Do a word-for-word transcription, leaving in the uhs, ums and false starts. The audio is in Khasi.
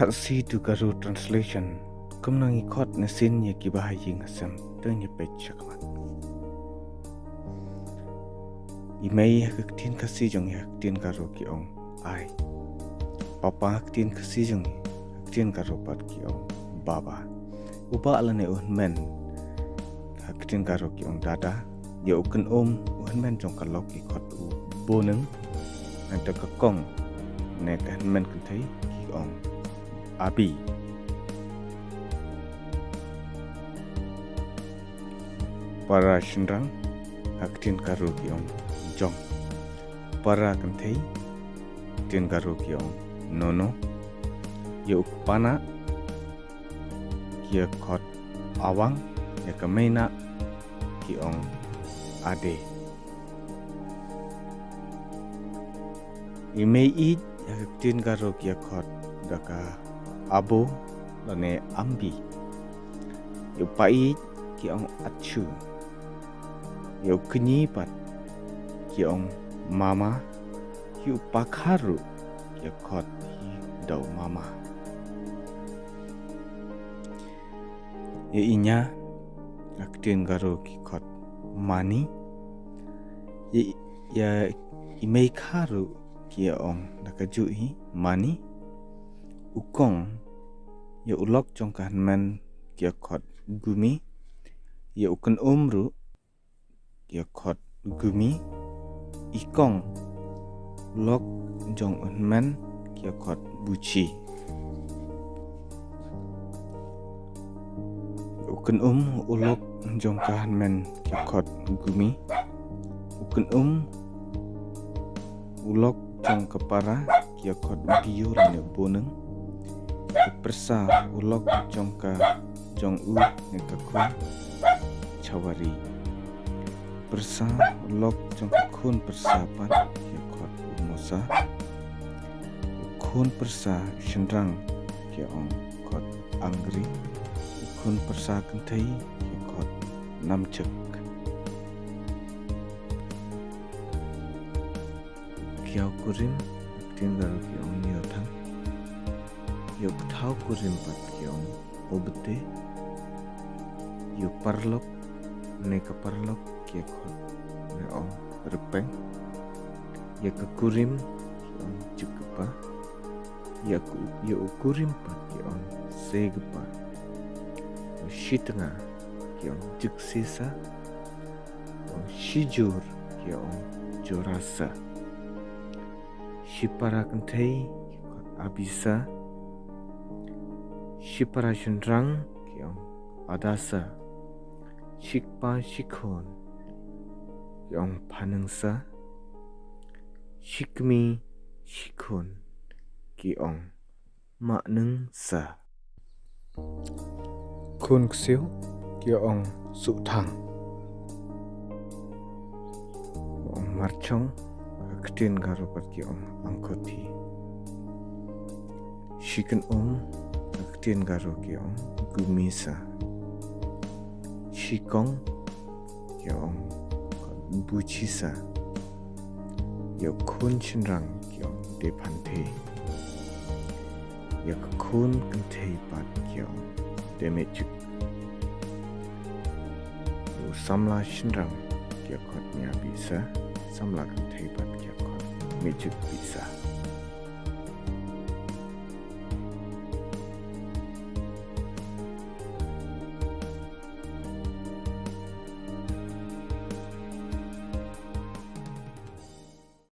Khasi to Garo translation. Kumno ngi khot ne sin ïa kiba ha ïing ha sem. To ngin peit shakhmat. I mei ha ka ktien Khasi jong ngi, ha ka ktien Garo ki ong ai. Papa ha ka ktien Khasi jong ngi, ha ka ktien Garo pat ki ong baba. U bah lane u hynmen ha ka ktien Garo ki ong dada. Ïa u kynum, u hynmen jong ka lok ki khot u buneng. Nangta ka kong ne ka hynmen kynthei ki ong abi. Para shynrang ha ka ktien Garo ki ong jong. Para kynthei ha ka ktien Garo ki ong nono. Ïa u kpa na ki ïa khot awang, ïa ka mei na ki ong ade. I mei ïeit ha ka ktien Garo ki ïa khot da ka abo lane ambi. Ïa u pa ïeit ki ong achu. Ïa u kñi pat ki ong mama. Ïa u pa kha ruh ki ïa khot hi da u mama. Ïa i ñia ha ka ktien Garo ki khot mani. Ïa, ïa i mei kha ruh ki ïa ong da kajuh hi mani. U kong, ïa u lok jong ka hynmen ki ïa khot gumi. Ïa u kynum ruh ki ïa khot gumi. I kong, u lok jong u hynmen ki ïa khot buchi. U kynum, u lok jong ka hynmen ki ïa khot gumi. U kynum, u lok jong ka para ki ïa khot biu lane buneng. Ka pyrsa, u lok jong ka, jong u ne ka khun chawari. Pyrsa, u lok jong ka khun pyrsa pat ki ïa khot u mosa. U khun pyrsa shynrang ki ïa ong khot angri. U khun pyrsa kynthei ki ïa khot namchek. Ki ïa u kurim ha ka ktien Garo ki ong ñiewthang. Ïa u kthaw kurim pat ki ong obete. Ïa u parlok ne ka parlok ki ïa khot ne ong rpeng. Ïa ka kurim ki ong jukpa. Ïa u, ïa u kurim pat ki ong segpa. Ïa u shitnga ki ong juksesa. Ïa u shijur ki ong jurasa. Shipara kynthei ki ong abisa. Shipara shynrang ki ong adasa. Shikpa shikhun ki ong phanengsa. Shikmi shikhun ki ong mahnengsa. Khun ksiew ki ong suhthang. Ong marchong ha ka ktien Garo pat ki ong angkoti. Shikynum ha ka ktien Garo ki ong gumisa. Shikong ki ong buchisa. Ïa u khun shynrang ki ong dephanthe. Ïa ka khun kynthei pat ki ong demehjuk. Ïa u samla shynrang ki ïa khot ñiabisa. Samla kynthei pat ki ïa khot mehjukbisa.